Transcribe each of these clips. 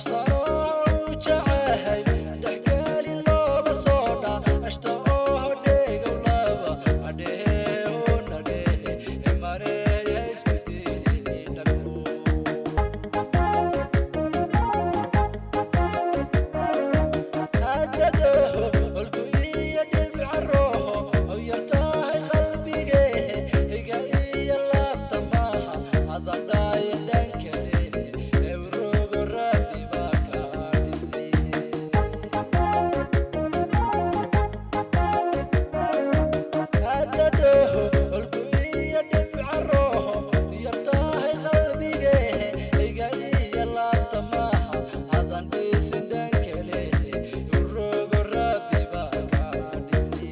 Nafsanoo jecel dhexgelin looba soo dha ashta oo dhegow laba adhehe nadhehe mareeya isku dirin dhagmo. Haddadaho holku iyo dhibca rooho aw yartahay qalbige higa iyo laabta maaha adadhaayo dhankale ewrogo rabbi baa kaa dhisay. Haddadaho holku iyo dhibca rooho yartahay qalbige higa iyo laabta maaha adan dhisin dhankale ewrogo rabbi baa kaa dhisay.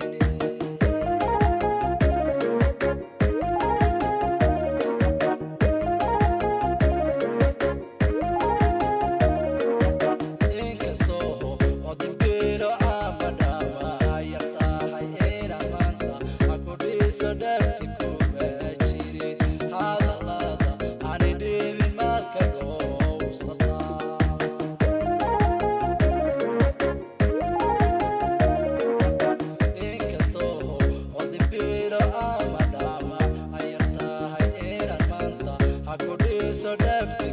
Inkastoo odinbilo ama dhama yartahay inaan maanta ha ku dhiso dhabti kuma jirin hadallada ani dhibin maadka dhowsataa. Inkastoo odinbilo ama dhama yartahay inaan maanta ha ku dhiso dhabti